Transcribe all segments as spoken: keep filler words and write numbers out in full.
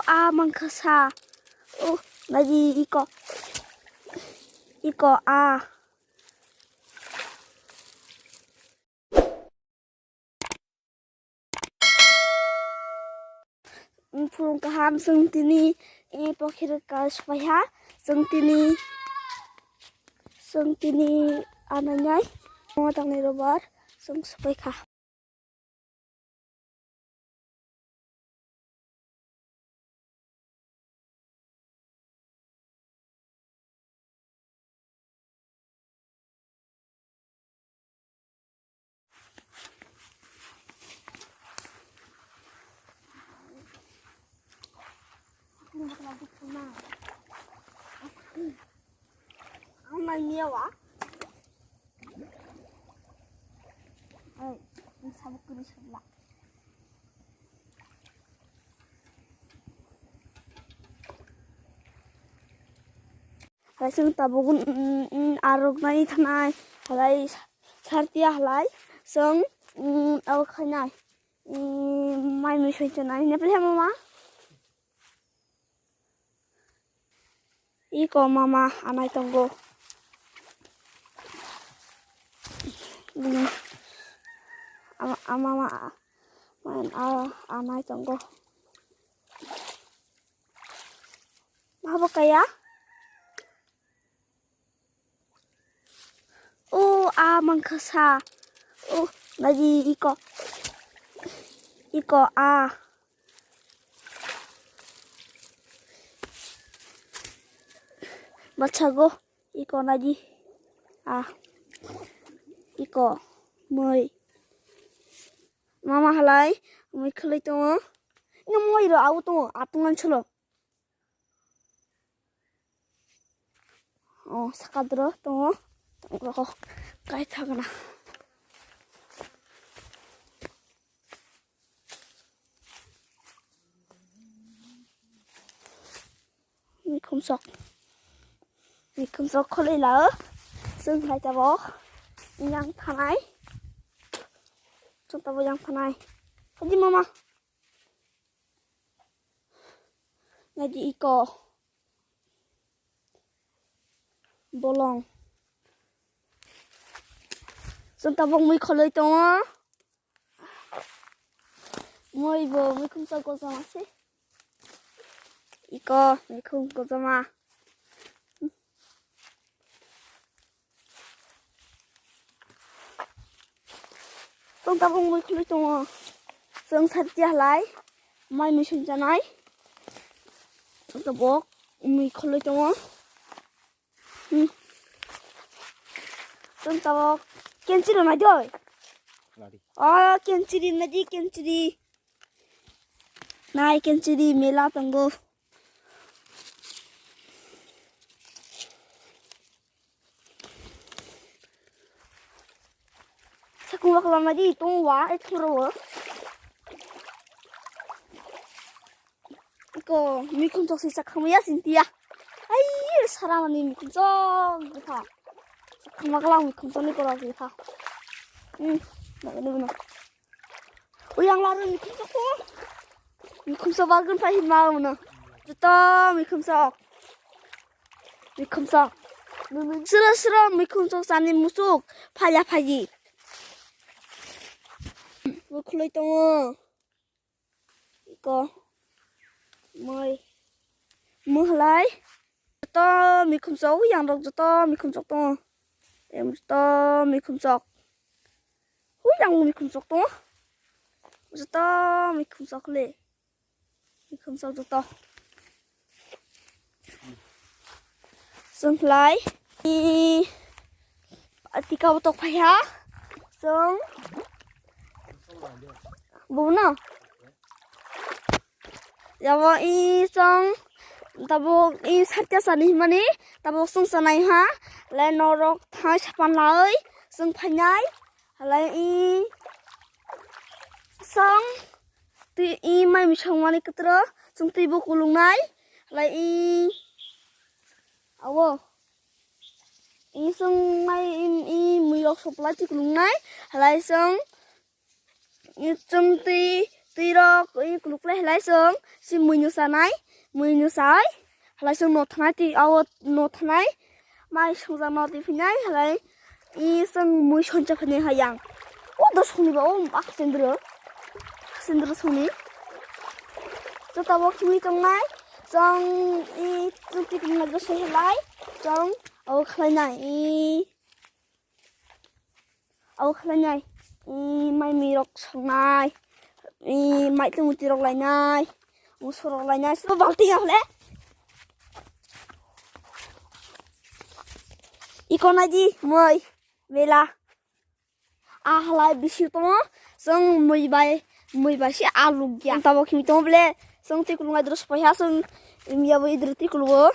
a mankha sa. O, naidi iko. Iko a. Phung kaham, chwng tini, eh, pokhirok ka swpaiha, chwng tini, chwng tini anainai, omo tangnai robar, chwng swpaikha. Ang nang niya wa. Ay, ang sabuk ko ni sabla. Halai chwng tabuk, mm, mm, arok nai thanai, halai sartia halai chwng, mm, abo khainai, mm, mai mui soi chanai, nepel he mama? Iko mama anai tongo. Hmm. Ama, ama, ma, man, a, anai tongo. Mabo kaya? O, a mankha sa. O, naidi iko. Iko a. Bachago. Iko naidi. A. Iko. Mui. Mama halai. Mui khwlai tongo. Ino mui ro au tongo. Atung an cholo. O, saka doro tongo. Tongo, kai thagna. Mikhum sok. Mikhum sok khwlai lao. Chwng hai tabok. Yang thanai. Chwng tabok yang thanai. Hadi mama. Naidi iko. Bolong. Chwng tabok mui khwlai tongo. Mui bo mikhum sok gojama se. Iko mikhum gojama. Chwng tabuk mui khwlai tongo. Chwng sat ya halai. Mai mui song janai. Chwng tabuk mui khwlai tongo. Hmm. Chwng tabuk kenchiri nai doi. Nadi. Oh, kenchiri nai di, kenchiri. Nai kenchiri mela tongo. Sakung bakla madi tong wa, e thuro. Iko mikhum sok si sakang ya sintia. Ai, sara mani mikhum sok bukha. Sakang bakla mikhum sok ni kora bukha. Hmm, na ni na. Uyang laru mikhum sok ko. Mikhum sok bagun pai ma uno. Joto mikhum sok. Mikhum sok. Sura sura mikhum sok sani musuk. Phaya phaji. Mukhuloi tongo. Iko. Moi. Muhlai. Joto mikhum sok, yang rok joto mikhum sok tongo. Em joto mikhum sok. Hui yang mikhum sok tongo. Joto mikhum sok le. Mikhum sok joto. Sungklai. I tika botok phaiha. Sung. Buno. Yabo i chwng tabuk i satya sani himani tabuk chwng chanai ha lai norok thai sapan lai chwng phainai lai i chwng twi i mai misong mani kwtro chwng twi bo kulungnai lai i awo i chwng mai i mui rok soplai twi kulungnai lai chwng. Chwng twi twi rok, i kuluk lai halai chwng si mui no chanai, mui no chai halai chwng no thanai twi o no thanai mai songja no twi phinai halai i chwng mui soncha phinai hayang o dos hwnwi ba o sendro sendro songni. Jota bo khimui tongnai chwng i chwng twi tongna dos halai chwng o khlainai i. Abo khlainai, i, mai mirok songnai, i, mai tongmwtwi rok lainai, musorok lainai, so balti ya hole. Iko naidi, moi, bela. A halai bisi tongo, chwng moi bai, moi bai se alu gya. Tabok himwi tongo bole, chwng twi kulungai dro sopai ha, chwng, imya bo idro twi kulugo.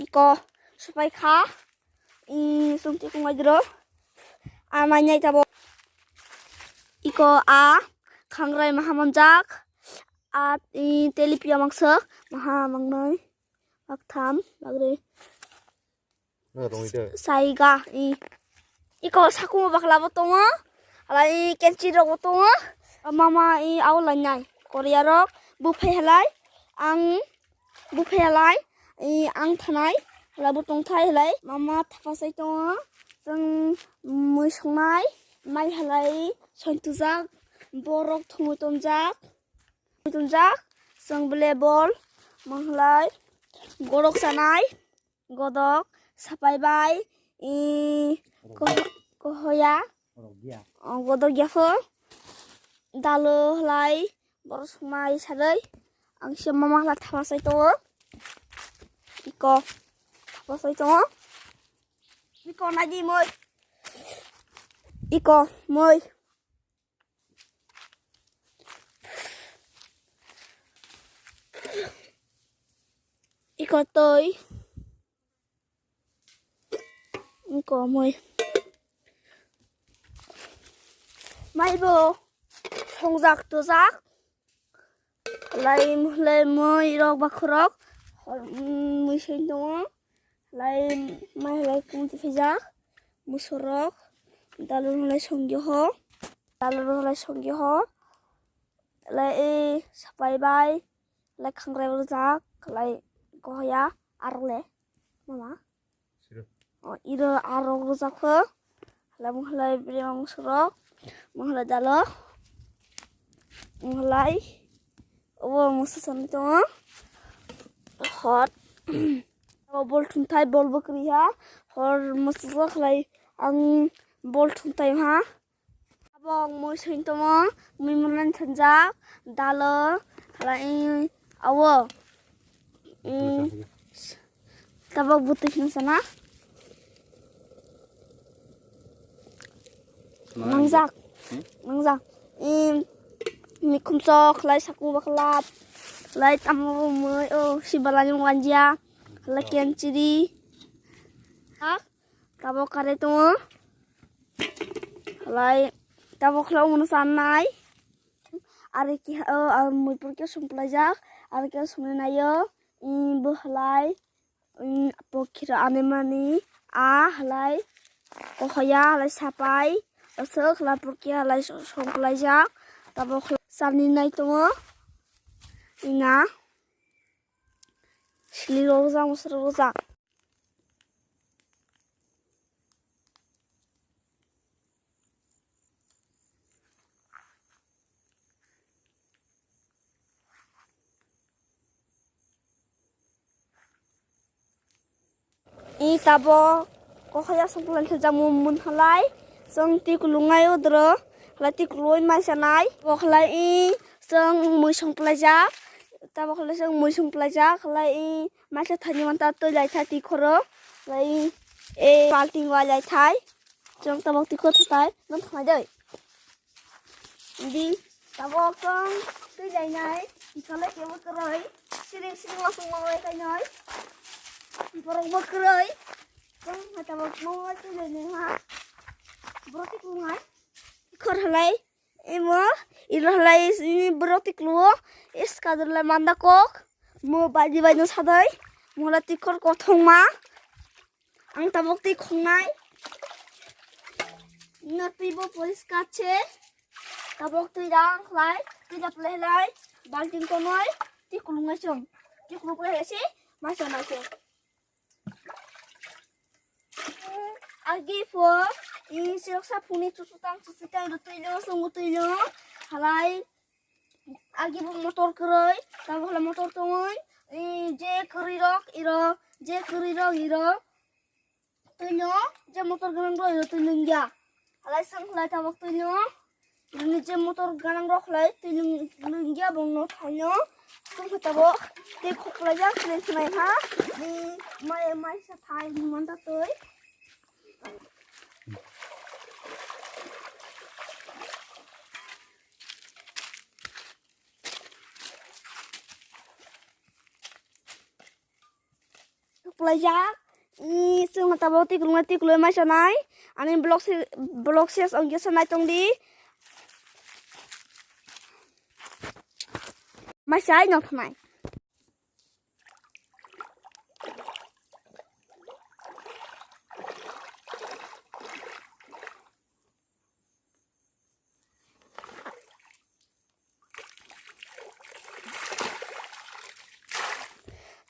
Iko sopai kha. I sumti kungai dro. A mai nai tabo. Iko a khangrai maha manjak. A i telipia mangsa maha mangnai. Maktham, magroi. Saiga i. Iko saku bakla bo tongo. Alai kenchi rok bo tongo. Mama i au lainai. Korea rok buphai halai. Ang buphai halai. I ang thanai. Halai bo tongthai halai. Mama thapasai tongo. Chwng mui songnai. Mai halai sontujak. Borok thumui tonjak. Thumui tonjak. Chwng bole bol. Mang halai. Gorok sanai. Godok, sapai bai, i, koh-, kohoya. O, godok ya pho. Dalo halai, borok songma i saroi. Ang se mama halai thapasai tongo. Iko, thapasai tongo. Iko naidi moi. Iko, moi. Iko toi. Iko moi. Mai bo songjak tojak. Lai, lai moi rok bakhorok. Hor, mm, mui soi tongo. Lai mai lai kung tiphijak. Musorok. Dalur lai songyo ho. Dalur lai songyo ho. Lai, eh, sapai bai. Lai khangrai rwjak. Lai kohoya. Arok le. Mama. O, iro arok rwjak kho. Hala munghalai bere mangso rok. Munghalai dalo. Munghalai. Obo mungsa sani tongo. Hot. Obo bol thumthai, bol bo kwrwi ha. Hor mungsa khlai ang bol thumthai ha. Abo ang mui soi tongo, mui mwnani thanjak, dalo, halai, awo. Mm, tabok bwtwi hino sana. Nangjak, nangjak. Im, mikhumsok, halai saku baklap, halai tamo mui, o, sibalani wanjia, halai kenchiri. Ak. Tabok kare tongo. Halai tabok khlai mano sanai. Are ki o, a, muipor ke songplaijak. Are ke songwi naio. Im, bo halai. Im, pokhiro anemani. A halai. Kohoya halai sapai. Aswk halai porke halai so-, songplaijak. Tabok khlai sani nai tongo. Ina. Sili rojak, mosra rojak. I tabok kokhaya songplan khe jamu mun halai. Chwng tikulungai odro. Halai tikuloi mai sanai. Bo halai i chwng mui songplaijak. Tabok halai chwng mui songplaijak. Halai i maisa thani manta twi lai thai tikhoro. Halai e balting wai lai thai. Chwng tabok tikhor thatai. Nang thanai doi. Di, tabok tong twi lainai, isalai kebo kwrwi, siring siring wasung manglai kainai, borok bo kwrwi, tong hai tabok manglai twi lainai ha, borok twi kungnai, khor halai, imo, ilo halai, ini borok twi kluo, is kadrwlai manda kok, mo baidi bai no sadai, mola twi khor kothong ma. Ang tabok twi khongnai. No twi bo poriskar se. Tabok twi rang khlai, twi da plai lai, balting tonoi, twi kulung lai chwng. Twi kulung lai se, mai chwng mai chwng. Agi pho, i sirok sa phuni chuchu tang, chuchu tang, ro twi lo, songo twi lo, halai. Agi bo motor kwrwi, tabok le motor tongwi, i je kwrwi rok, iro, je kwrwi rok, iro. Twino je motor ganang rok iro twi lwngya. Halai swng khlai tabok twino. Bini je motor ganang rok khlai twi lwng-, lwngya bongno thaino. Swng khe tabok tei khuklai jak twi khlai ha. Mai, mai sa thai ni manta twi. Tuklaijak. Ni chwng tabok tikulma tikulwi mai sanai. Ani vlog se, vlog ses ongya sanai tongdi. Mai sai no thanai.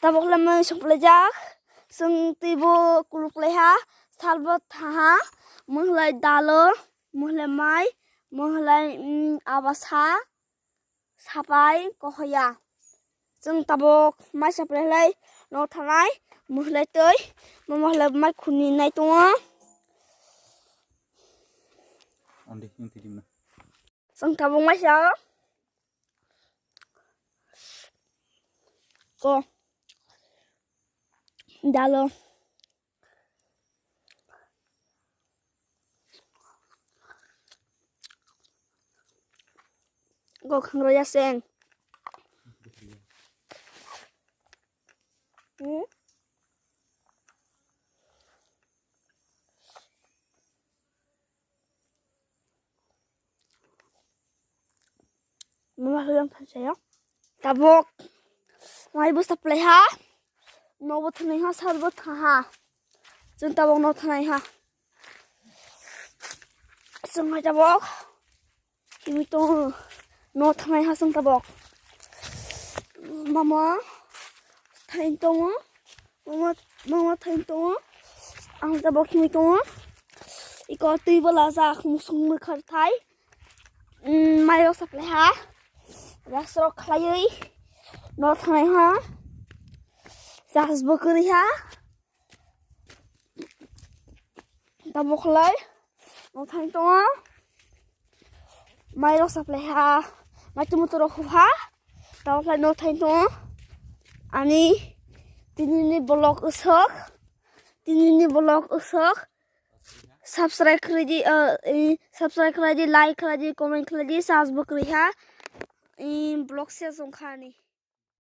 Tabok lamai songplaijak, chwng twibo kuluklaiha, salbo thaha, mwhlai dalo, mwhlai mai, mwhlai, mm, abasa, sapai, kohoya. Chwng tabok mai saplailai, no thanai, mwhlai twi, mwhlai mai khuni nai tongo. Andi, yung tidim na. Chwng tabuk maisa. Ko. Dalo. Ko khangroi aseng. Hmm? Mama huyang thansa ya. Tabok. Mai bus taplai ha. No bo thanai ha, sar bo tha ha. Chwng tabok no thanai ha. Chwng mai tabok. Himwi tongo. No thanai ha chwng tabok. Mama thain tongo. Mama, mama thain tongo. Ang tabok himwi tongo. Iko twi bwlajak musung mwkhar thai. Mm, mairok saplai ha. Rasrok khlaiwi. No thanai ha. Jas bo kwrwi ha. Tabok khlai. No thain tongo. Mairok saplai ha. Mai tumu torok hu ha. Tabok khlai no thain tongo. Ani tinini vlog usok. Tinini vlog usok. Subscribe khlai di, eh, eh, subscribe khlai di, like khlai di, comment khlai di, subscribe khlai ha. Eh, vlog se song khani.